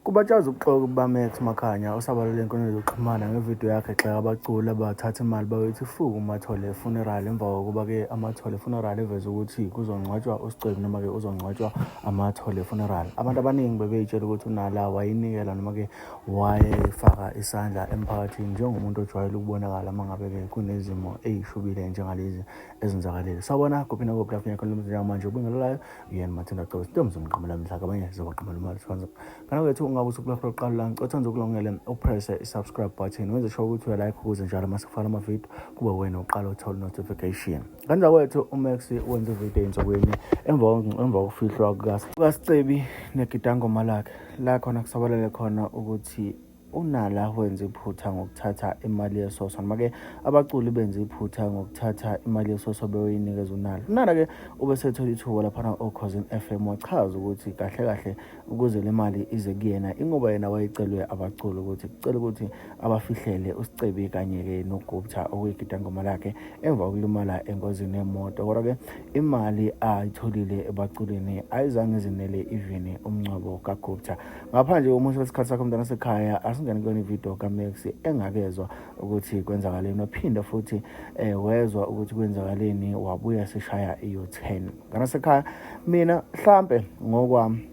Kubatshazwa ubuxoki bukaMax Makhanya osabalale enkundleni yokuxhumana ngevidiyo yakhe egxeka abaculi abathatha imali bayothi fu kuMathole Funeral emva kokuba-ke Amathole Funeral eveze ukuthi kuzongcwatshwa uSicebi noma-ke uzongcwatshwa Amathole Funeral. Abantu abaningi bebey'tshela ukuthi uNala wayinikela noma-ke wayefaka isandla emphakathini njengomuntu ojwayele ukubonakala uma ngabe-ke kunezimo ey'shubile njengalezi ezenzakalile. Sawubona kuphi nakuphi lapho ngiyakhona njengamanje ubingelelayo uyena Mathanda Gcobo Sitoms umqamela mhla kabanye zobaqamela imali swanzo kana wethu ungabe usukulapho lokuqala la ngicela uthande ukulongele upresse i-subscribe button wenze sure ukuthi uyalike ukuze njalo uma sikufaka amavidiyo kube wena uqala uthola notification kanjalo wethu uMax wenze ividiyo ey'nsukwini emva kokufihlwa kukaSicebi negidangoma lakhe la khona kusabalele khona ukuthi uNala wenza iphutha ngokuthatha imali yesoso noma-ke abaculi benza iphutha ngokuthatha imali yesoso beyoyinikeza uNala. UNala-ke ubesethola ithuba laphana oKhozini FM wachaza ukuthi kahle kahle ukuze le mali ize kuyena ingoba yena wayecelwe abaculi ukuthi kucela ukuthi abafihlele uSicebi kanye-ke noGupta okuyigidangoma lakhe emva kokulimala engozini yemoto. Kodwa-ke imali ayitholile ebaculini ayizange izinele even umngcwabo kaGupta. Ngaphandle komusa wesikhathi sakho mntana sekhaya asingene kuyona ividiyo kaMax engakezwa ukuthi kwenzakaleni waphinde futhi eh, wezwa ukuthi kwenzakaleni wabuya seshaya iyo-10 mntana sekhaya mina hlampe ngokwami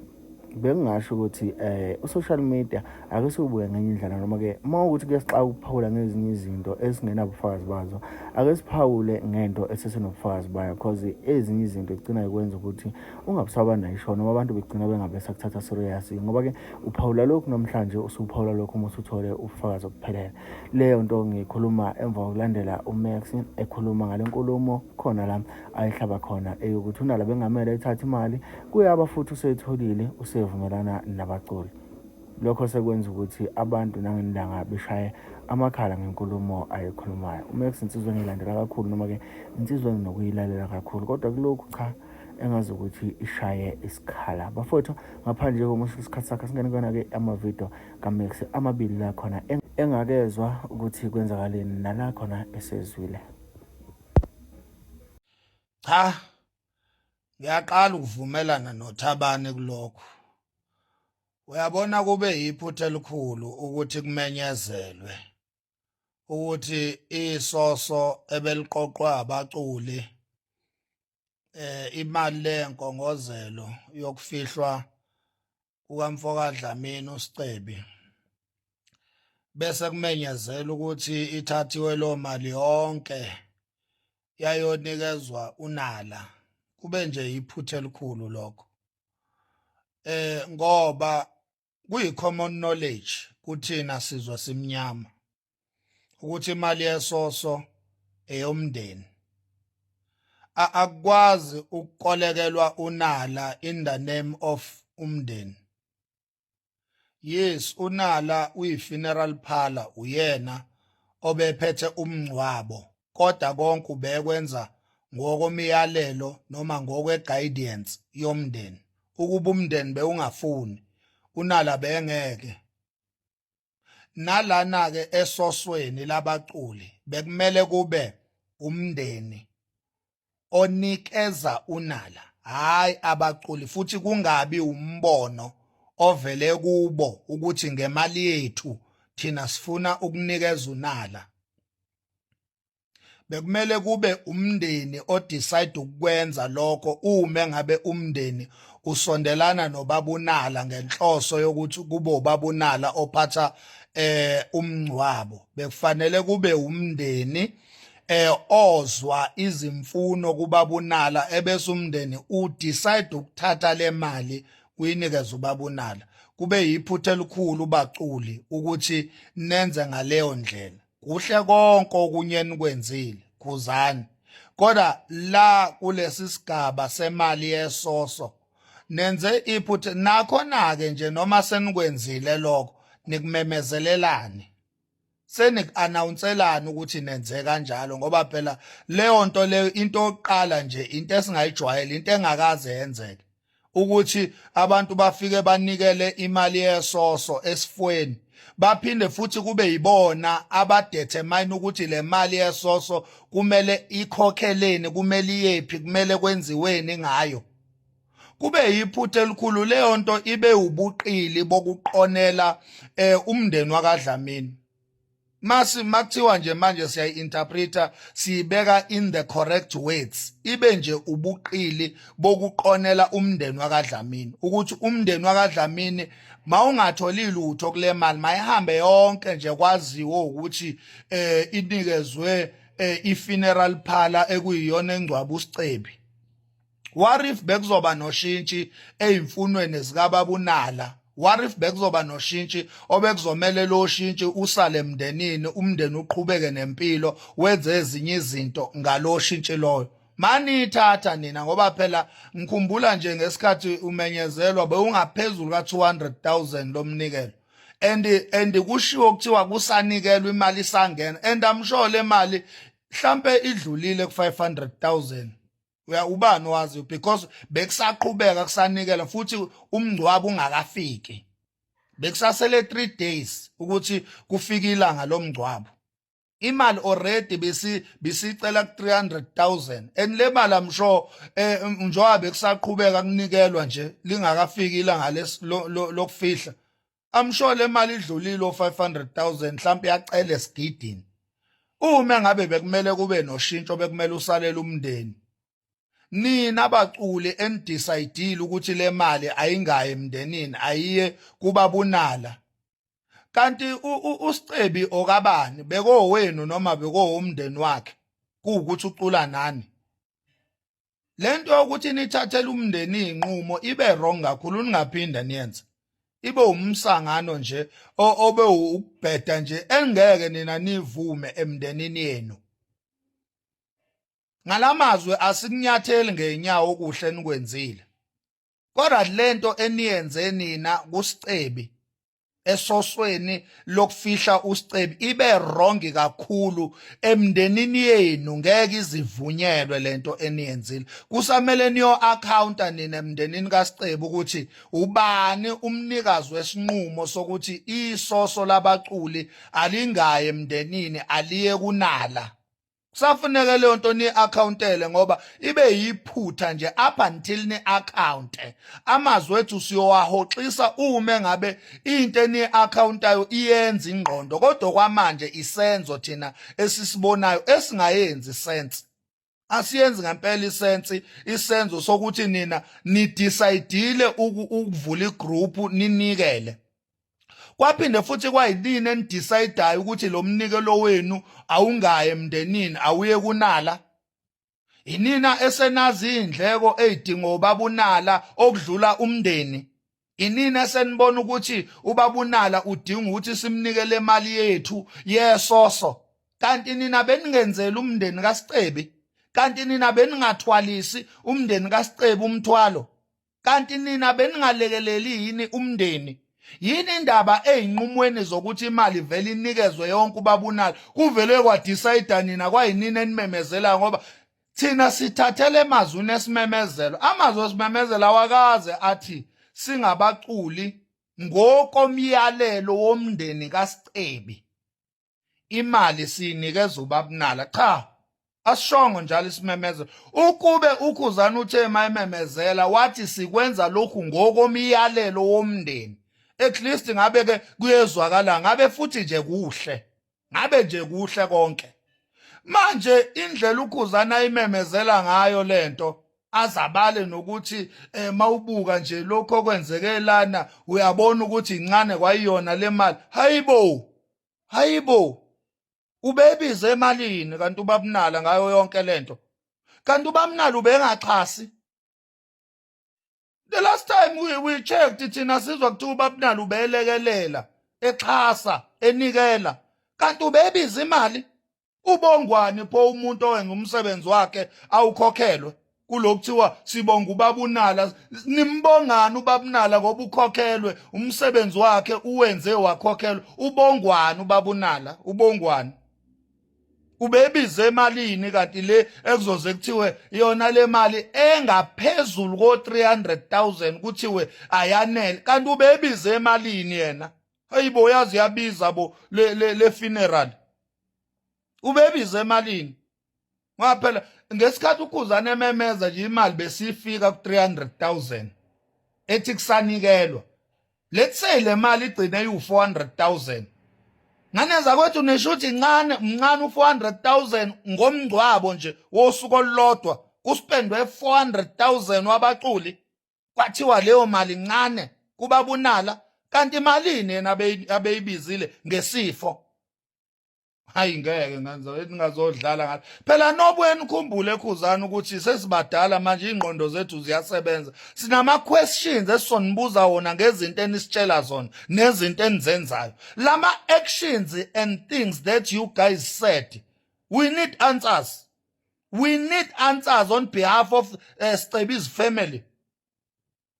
bengingasho ukuthi eh u-social media ake siwubuke ngenye indlela noma ke uma ukuthi kuyasixaka ukuphawula ngezinye izinto esingenabufakazi bazo ake siphawule ngento esesenobufakazi bayo because ezinye izinto igcina ikwenza ukuthi ungabusaba nayisho noma abantu begcina bengabe sakuthatha serious ngoba-ke uphawula lokhu namhlanje usuphawula lokhu uma usuthole ubufakazi obuphelele leyo nto ngiyikhuluma emva kokulandela uMax ekhuluma ngale nkulumo khona la ayihlaba khona eyokuthi unala bengamele ethathe imali kuyaba futhi useyitholile usevumelana nabaculi lokho sekwenza ukuthi abantu nangenilanga beshaye amakhala ngenkulumo ayikhulumayo uMax insizwa engiyilandela kakhulu noma-ke insizwa enginokuyilalela kakhulu kodwa kulokhu cha engazi ukuthi ishaye isikhala bafowethu ngaphandle komusho isikhathi sakhe singene kuyona-ke amavidiyo kaMax amabili la khona engakezwa ukuthi kwenzakaleni nala khona esezwile. Cha ngiyaqala ukuvumelana noThabane kulokho. Uyabona kube yiphutha elikhulu ukuthi kumenyezelwe ukuthi isoso ebeliqoqwa abaculi eh imali lenkongozelo yokufihlwa kukamfoka Dlamini uSicebi bese kumenyezela ukuthi ithathiwe lo mali yonke yayonikezwa uNala kube nje iphutha elikhulu lokho eh ngoba kuyi common knowledge kuthina sizwe simnyama ukuthi imali yesoso eyomndeni akukwazi ukukolekelwa unala in the name of umndeni yes unala uyi funeral parlor uyena obephethe umngcwabo kodwa konke ubekwenza ngokomyalelo noma ngokwe guidance yomndeni ukuba umndeni bewungafuni unala bengeke nalana ke esosweni labaculi bekumele kube umndeni onikeza unala hayi abaculi futhi kungabi umbono ovele kubo ukuthi ngemali yethu thina sifuna ukunikeza unala Bekumele kube umndeni odecide ukwenza lokho uma ngabe umndeni usondelana nobabunala ngenhloso yokuthi kube ubabunala ophatha eh umngcwabo bekufanele kube umndeni eh ozwa izimfuno kubabunala ebese umndeni udecide ukuthatha le mali uyinikeze ubabunala kube yiphutha elikhulu baculi ukuthi nenze ngaleyo ndlela kuhle konke okunye enikwenzile khuzani kodwa la kulesi sigaba semali yesoso nenze iphutha nakhona ke nje noma senikwenzile lokho nikumemezelelani seniku-announcelani ukuthi nenze kanjalo ngoba phela leyo nto leyo into yokuqala nje into esingayijwayele into engakaze yenzeke ukuthi abantu bafike banikele imali yesoso esifweni baphinde futhi kube yibona abadetermine ukuthi le mali yesoso kumele ikhokheleni kumele iyephi kumele kwenziweni ngayo. Kube yiphutha elikhulu leyo nto, ibe ubuqili bokuqonela umndeni wakaDlamini. Masi makuthiwa nje manje siyayi-interpreta, siyibeka in the correct words, ibe nje ubuqili bokuqonela umndeni wakaDlamini, ukuthi umndeni wakaDlamini mawungatholi lutho kule mali, mayihambe yonke nje, kwaziwe ukuthi inikezwe i-funeral parlor ekuyiyona engcwaba uSicebi. What if bekuzoba noshintshi eyimfunweni zikababunala? What if bekuzoba noshintshi obekuzomele lo shintshi usale emndenini, umndeni uqhubeke nempilo, wenze ezinye izinto ngalo shintshi loyo? Manithatha nina, ngoba phela ngikhumbula nje ngesikhathi umenyezelwa bewungaphezulu ka-200,000 lomnikelo, and kushiwo kuthiwa kusanikelwa, imali isangena, and I'm sure le mali mhlambe idlulile ku-500,000. Uya ubani wazi, because bekusaqhubeka kusanikela futhi umngcwabo ungakafiki, bekusasele 3 days ukuthi kufike ilanga lomngcwabo. Imali already besi bisicela ku 300,000, and le mali, I'm sure, njengoba bekusaqhubeka kunikelwa nje lingakafiki ilanga lokufihla, I'm sure le mali idlulile o 500,000, mhlawumbe yacela esigidini. Uma ngabe bekumele kube noshintsho bekumele usalele umndeni, nina abaculi enidecide ukuthi le mali ayingayi emndenini, ayiye kubabunala, kanti uSicebi okabani? Bekowenu noma bekowumndeni wakhe? Kuwukuthi ucula nani? Lento yokuthi nithathele umndeni inqumo ibe wrong kakhulu, ningaphinda niyenze. Ibe umsangano nje obe ukubheda nje engeke nina nivume emndenini yenu. Ngalamazwe asikunyatheli ngeenyawo okuhle enikwenzile, kodwa lento eniyenze nina kuSicebi esosweni lokufihla uSicebi ibe wrong kakhulu emndenini yenu. Ngeke izivunyelwe lento eniyenzile. Kusamele niyo accounta nina emndenini kaSicebi ukuthi ubani umnikazi wesinqumo sokuthi isoso labaculi alingaye emndenini, aliye kunala. Kusafuneka leyo nto ni-accountele, ngoba ibe yiphutha nje. Up until ni-account, amazwi ethu siyowahoxisa uma ngabe into eni-accountayo iyenza ingqondo, kodwa kwamanje isenzo thina esisibonayo esingayenzi sense, asiyenzi ngempela isense, isenzo sokuthi nina nidecidile ukuvula igroup ninikele, kwaphinde futhi kwayinini enidecidayo ukuthi lo mnikelo wenu awungayi emndenini, awuye kunala. Inina esenazi indleko ezidingo ubabunala okudlula umndeni? Inina esenibona ukuthi ubabunala udinga ukuthi simnikele imali yethu yesoso? Kanti nina beningenzela umndeni kaSicebi? Kanti nina beningathwalisi umndeni kaSicebi umthwalo? Kanti nina beningalekeleli yini umndeni? Yini indaba eyinqumweni zokuthi imali vele inikezwe yonke ubabunala? Kuvele kwadecide nina, kwayinini enimemezela? Ngoba thina sithathele emazwini esimemezelo. Amazwi esimemezelo awakaze athi singabaculi ngokomyalelo womndeni kaSicebi imali siyinikeza ubabunala. Cha, asishongo njalo isimemezelo. Ukube uKhuzani uthe mayememezela wathi sikwenza lokhu ngokomyalelo womndeni, at least ngabe ke kuyezwakala, ngabe futhi nje kuhle, ngabe nje kuhle konke. Manje indlela uKhuzani ayimemezela ngayo lento, azabale nokuthi mawubuka nje lokho okwenzeke lana, uyabona ukuthi incane kwayiyona le mali. Hayibo, hayibo, ubebize emalini kanti ubabunala ngayo yonke lento? Kanti ubabunala ubengaxhasi? The last time we checked, thina sizwa kuthiwa ubabunala ubelekelela, exhasa, enikela. Kanti ubebiza imali? Ubongwani pho umuntu owenza umsebenzi wakhe awukhokhelwe? Kulokuthiwa sibonga ubabunala, nimbongani ubabunala ngoba ukhokhelwe? Umsebenzi wakhe uwenze wakhokhelwa, ubongwani ubabunala? Ubongwani? Ubebize emalini kanti le ekuzoze kuthiwe yona le mali engaphezulu ko 300,000 kuthiwe ayanele? Kanti ubebize emalini yena? Hayibo, yazi yabiza bo le funeral. Ubebize emalini? Ngoba phela ngesikhathi uKhuzani ememeza nje imali besifika ku-300,000 ethi kusanikelwa. Let's say le mali igcine iwu-400,000. Ngane zakwethu nisho ukuthi incane mncane u-400,000 ngomngcwabo nje wosuku olulodwa kuspendwe 400,000 wabaculi kwathiwa leyo mali incane kubabunala kanti imalini yena abeyibizile ngesifo. Hayi ngeke ngenza ningazodlala ngathi phela nobuye nikhumbule ekhuzana ukuthi sesibadala manje ingqondo zethu ziyasebenza sinama questions esizonibuza wona ngezinto enisitshela zona nezinto enizenzayo lama actions and things that you guys said. We need answers, we need answers on behalf of Scebi's family.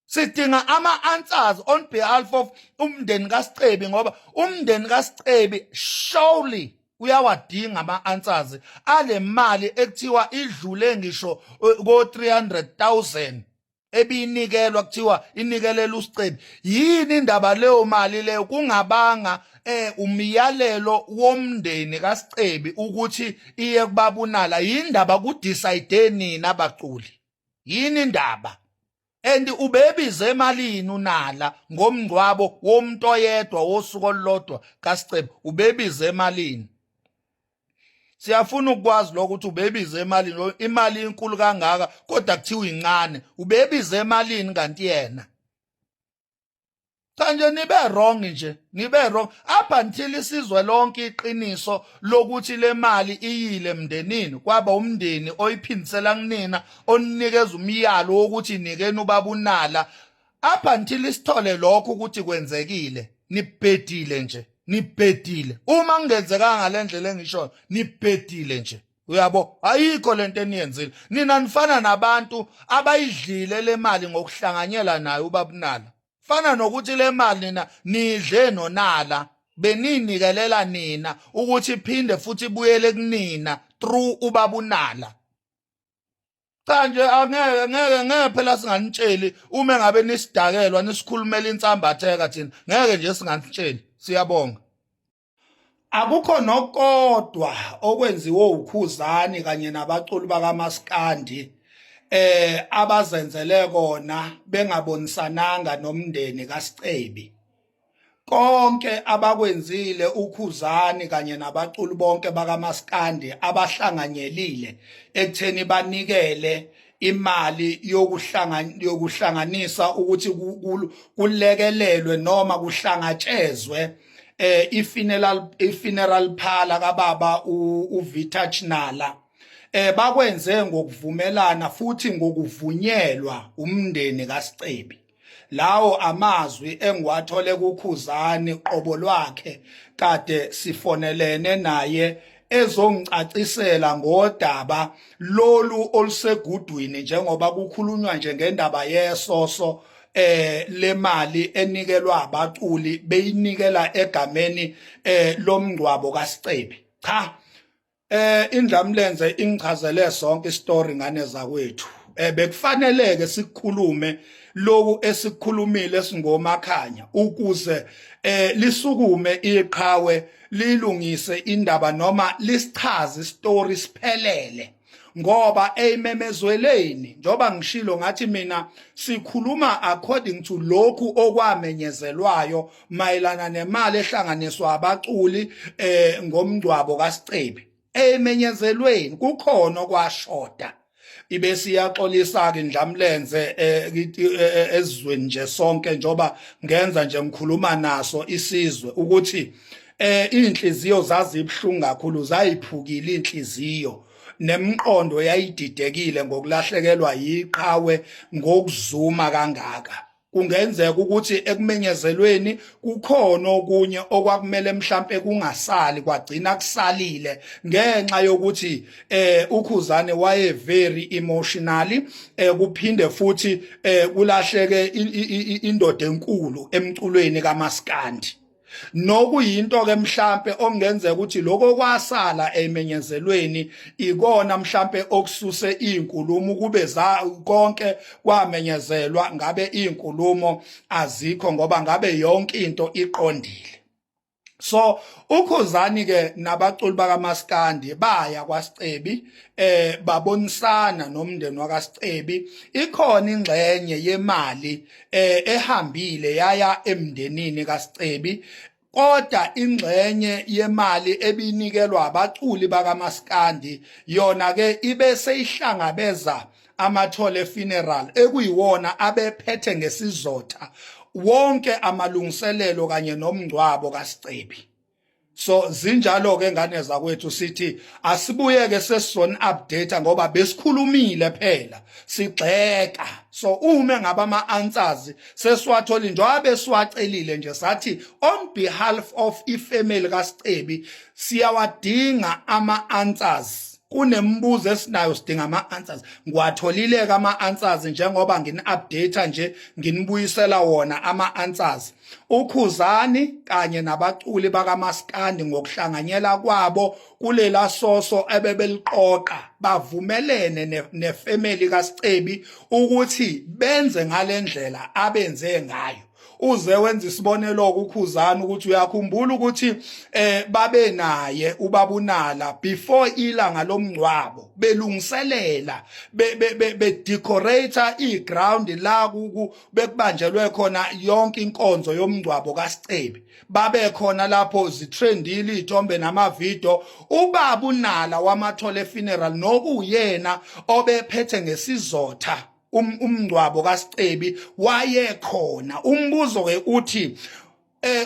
Sidinga ama-answers on behalf of umndeni kaSicebi ngoba umndeni kaSicebi surely uyawadinga ama-answers ale mali ekuthiwa idlule ngisho ko 300,000 ebinikelwa kuthiwa inikelela uSicebi. Yini indaba leyo mali leyo kungabanga umyalelo womndeni kaSicebi ukuthi iye kubabunala? Yindaba kudecide nina abaculi? Yini indaba? And ubebize emalini unala ngomngcwabo womuntu oyedwa wosuku olulodwa kaSicebi? Ubebize emalini? Siyafuna ukwazi lokho ukuthi ubebize emalini. Imali inkulu kangaka kodwa kuthiwa incane. Ubebize emalini kanti yena? Cha nje nibe wrong nje, nibe wrong up until isizwe lonke iqiniso lokuthi le mali iyile emndenini kwaba umndeni oyiphindisela kunina onikeza umyalo wokuthi nikeni ubaba uNala. Up until isithole lokho ukuthi kwenzekile, nibhedile nje, nibhedile. Uma kungenzekanga ngalendlela engishoyo, nibhedile nje, uyabo? Ayikho lento eniyenzile nina. Nifana nabantu abayidlile le mali ngokuhlanganyela naye ubabunala. Fana nokuthi le mali nina nidle nonala beninikelela nina ukuthi iphinde futhi ibuyele kunina through ubabunala. Cha nje angeke, ngeke, ngeke phela singanitsheli uma ngabe nisidakelwa nisikhulumela insambatheka. Thina ngeke nje singanitsheli. Siyabonga. Akukho nokodwa okwenziwe uKhuzani kanye nabaculi bakaMaskandi abazenzele kona bengabonisananga nomndeni kaSicebi. Konke abakwenzile uKhuzani kanye nabaculi bonke bakaMaskandi abahlanganyelile ekutheni banikele imali yokuhlanganisa ukuthi kulekelelwe noma kuhlangatshezwe ifuneral parlor kababa uVitach Nala, bakwenze ngokuvumelana futhi ngokuvunyelwa umndeni kaSicebi. Lawo amazwi engiwathole kuKhuzani qobo lwakhe kade sifonelene naye ezongicacisela ngodaba lolu olusegudwini njengoba kukhulunywa nje ngendaba yesoso lemali enikelwa abaculi beyinikela egameni lomngcwabo kaSicebi. Cha, indlamlenze ingichazele sonke istory ngane zakwethu. Bekufaneleke sikukhulume lokhu esikukhulumile singomakhanya ukuze lisukume iqhawe lilungise indaba noma lisichaze istory siphelele ngoba eyimemezweleni njoba ngishilo ngathi mina sikhuluma according to lokhu okwamenyezelwayo mayelana nemali ehlanganiswa abaculi ngomngcwabo kaSicebi. Emenyezelweni kukhona okwashoda. Ibe siyaxolisa ke indlamlenze ezweni nje sonke njoba ngenza nje ngikhuluma naso isizwe ukuthi inhliziyo zazibhlungu kakhulu, zayiphukile inhliziyo nemqondo yayididekile ngokulahlekelwa yiqhawe ngokuzuma kangaka. Kungenzeka ukuthi ekumenyezelweni kukhona okunye okwakumele mhlambe kungasali kwagcina kusalile ngenxa yokuthi uKhuzane waye very emotionally, kuphinde futhi kulahleke indoda enkulu emculweni kaMaskandi nokuyinto ke mhlambe okungenzeka ukuthi lokho kwasala emenyezelweni ikona mhlambe okususe izinkulumo kube za konke kwamenyezelwa ngabe izinkulumo azikho ngoba ngabe yonke into iqondile. So uKhuzani ke nabaculi bakaMaskandi baya kwaSicebi, babonisana nomndeni wakaSicebi. Ikhona ingxenye yemali ehambile yaya emndenini kaSicebi, kodwa ingxenye yemali ebinikelwa abaculi bakaMaskandi yona ke ibe seyihlangabeza Amathole Funeral, ekuyiwona abephethe ngesizotha wonke amalungiselelo kanye nomngcwabo kaSicebi. So zinjalo ke ngane zakwethu, sithi asibuyeke sesizona update ngoba besikhulumile phela sigxeka. So uma ngabe ama answers sesiwatholi njengoba besiwacelile nje, sathi on behalf of ifamily kaSicebi siyawadinga ama answers, kunemibuzo esinayo, sidinga ama-answers. Ngiwatholile-ke ama-answers njengoba ngini-update nje, nginibuyisela wona ama-answers. UKhuzani kanye nabaculi bakaMaskandi ngokuhlanganyela kwabo kulela soso ebebeliqoqa bavumelene nefamily kaSicebi ukuthi benze ngalendlela abenze ngayo. Uze wenza isibonelo ukuKhuzani ukuthi uyakhumbula ukuthi babe naye ubabunala before ilanga lomngcwabo, belungiselela be decorate iground la ku bekubanjelwe khona yonke inkonzo yomngcwabo kaSicebi. Babe khona lapho, zitrendile izithombe namavideo. Ubaba uNala wamathole funeral, nokuyena obephethe ngesizotha umngcwabo kaSicebi, wayekhona. Umbuzo ke uthi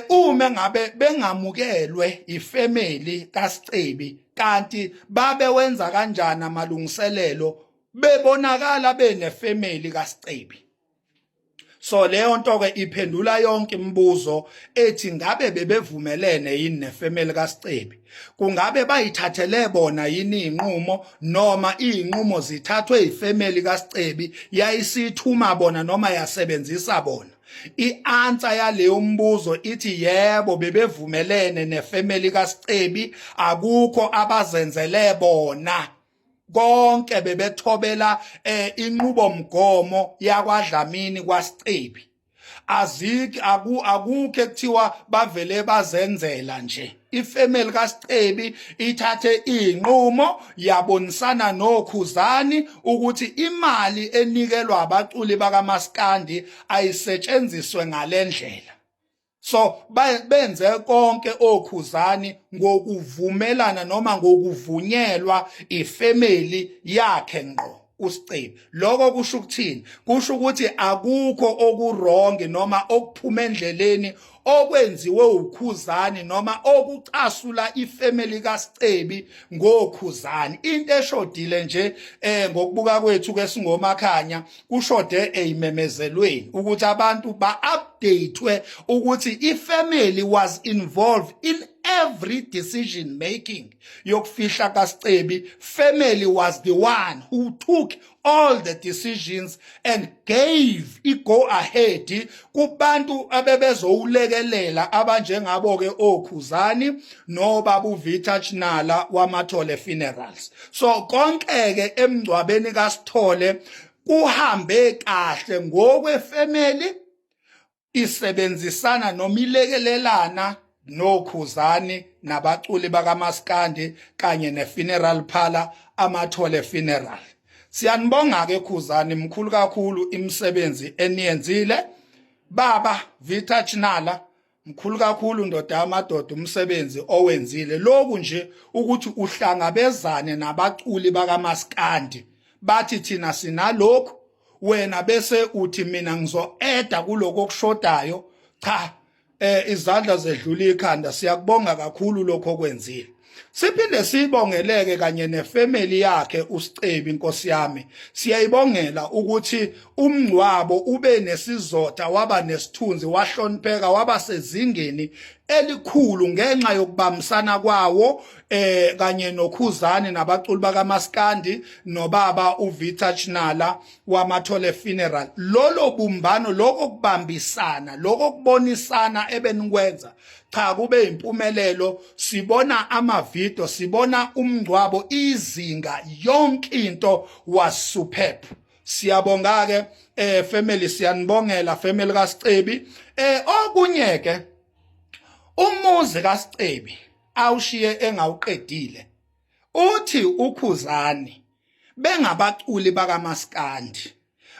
uma ngabe bengamukelwe ifamily kaSicebi, kanti babe wenza kanjani amalungiselelo bebonakala benefamily kaSicebi? So leyo nto ke iphendula yonke imibuzo ethi ngabe bebevumelene yini nefamily kaSicebi, kungabe bayithathele bona yini inqumo, noma izinqumo zithathwe ifamily kaSicebi yayisithuma bona noma yasebenzisa bona. I-answer yaleyo mbuzo ithi yebo, bebevumelene nefamily kaSicebi, akukho abazenzele bona, konke bebethobela inqubomgomo yakwaDlamini kwaSicebi. Aziki akukho ekuthiwa bavele bazenzela nje. Ifamily kaSicebi ithathe inqumo, yabonisana noKhuzani ukuthi imali enikelwa abaculi bakaMaskandi ayisetshenziswe ngalendlela. So benze konke oKhuzani ngokuvumelana noma ngokuvunyelwa ifamily yakhe ngqo uSicebi. Lokho kusho ukuthini? Kusho ukuthi akukho okuwrong noma okuphuma endleleni okwenziwe uKhuzani noma okucasula ifamily kaSicebi ngoKhuzani. Into eshodile nje ngokubuka kwethu ke singoMakhanya, kushode eyimemezelweni ukuthi abantu ba-updatewe ukuthi ifamily was involved in every decision making yokufihla kaSicebi. Family was the one who took all the decisions and gave i-go ahead kubantu abebezowulekelela, abanjengabo ke oKhuzani nobaba uVita Chinala wamathole Funerals. So konke ke emngcwabeni kaSithole kuhambe kahle ngokwefamily isebenzisana noma ilekelelana noKhuzani nabaculi bakaMaskandi kanye nefuneral parlor Amathole Funeral. Siyanibonga ke Khuzani, mkhulu kakhulu imisebenzi eniyenzile. Baba Vita Chinala, mkhulu kakhulu ndoda yamadoda umsebenzi owenzile. Lokhu nje ukuthi uhlangabezane nabaculi bakaMaskandi, bathi thina sinalokhu, wena bese uthi mina ngizo-eda kuloko okushodayo, cha, izandla zedlula ikhanda. Siyakubonga kakhulu lokho okwenzile. Siphinde sibongeleke kanye nefamily yakhe uSicebi. Inkosi yami, siyayibongela ukuthi umngcwabo ube nesizotha, waba nesithunzi, wahlonipheka, waba sezingeni elikhulu ngenxa yokubambisana kwawo kanye noKhuzani nabaculi bakaMaskandi nobaba uVita Chinala wamathole Funeral. Lolo bumbano, lokho kubambisana, lokho kubonisana ebenikwenza, cha, kube impumelelo. Sibona amavideo, sibona umngcwabo, izinga, yonke into was superb. Siyabonga ke family, siyanibongela family kaSicebi. Okunye ke Umuzi kaSicebi awushiye engawuqedile. Uthi uKhuzani bengabaculi bakamaskandi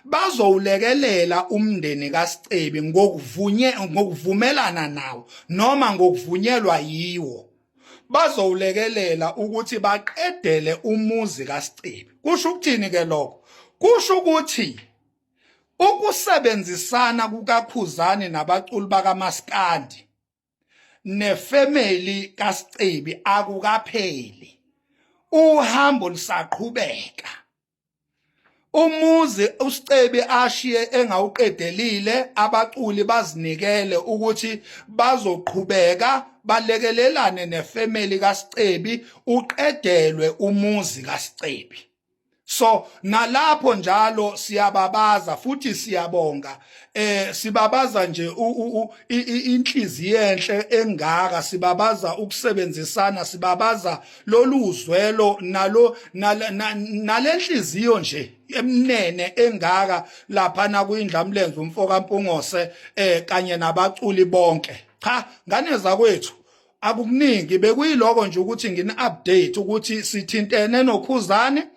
bazowulekelela umndeni kaSicebi ngokuvunye ngokuvumelana nawo noma ngokuvunyelwa yiwo bazowulekelela ukuthi baqedele umuzi kaSicebi. Kusho ukuthini ke lokho? Kusho ukuthi ukusebenzisana kukaKhuzani nabaculi bakamaskandi nefamily kaSicebi akukapheli, uhambo lusaqhubeka. Umuzi uSicebi ashiye engawuqedelile, abaculi bazinikele ukuthi bazoqhubeka balekelelane nefamily kaSicebi uqedelwe umuzi kaSicebi. So nalapho njalo siyababaza futhi siyabonga, sibabaza nje inhliziyo enhle engaka, sibabaza ukusebenzisana, sibabaza lolu zwelo nalo nalenhliziyo nje emnene engaka lapha na kuyindlamlenze umfoka Mpungose kanye nabaculi bonke. Cha, ngane zakwethu, akukuningi, bekuyiloko nje ukuthi ngini update ukuthi sithintene noKhuzane,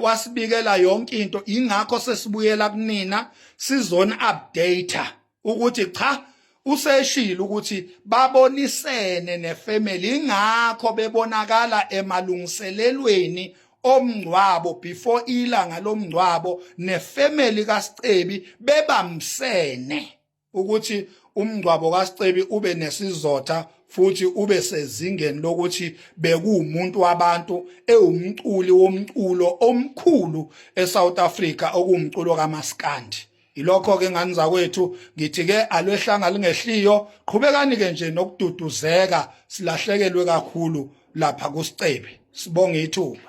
wasibikela yonke into. Ingakho sesibuyela kunina sizoni update ukuthi cha, useshilo ukuthi babonisene nefamily, ingakho bebonakala emalungiselelweni omngcwabo before ilanga lomngcwabo nefamily kaSicebi, bebamsene ukuthi umngcwabo kaSicebi ube nesizotha futhi ube sezingeni lokuthi bekuwumuntu wabantu, ewumculi womculo omkhulu eSouth Africa, okuwumculo kaMaskandi. Ilokho ke, ngani zakwethu, ngithi ke alwehlanga lingehliyo. Qhubekani ke nje nokududuzeka, silahlekelwe kakhulu lapha kuSicebi. Sibonge ithuba.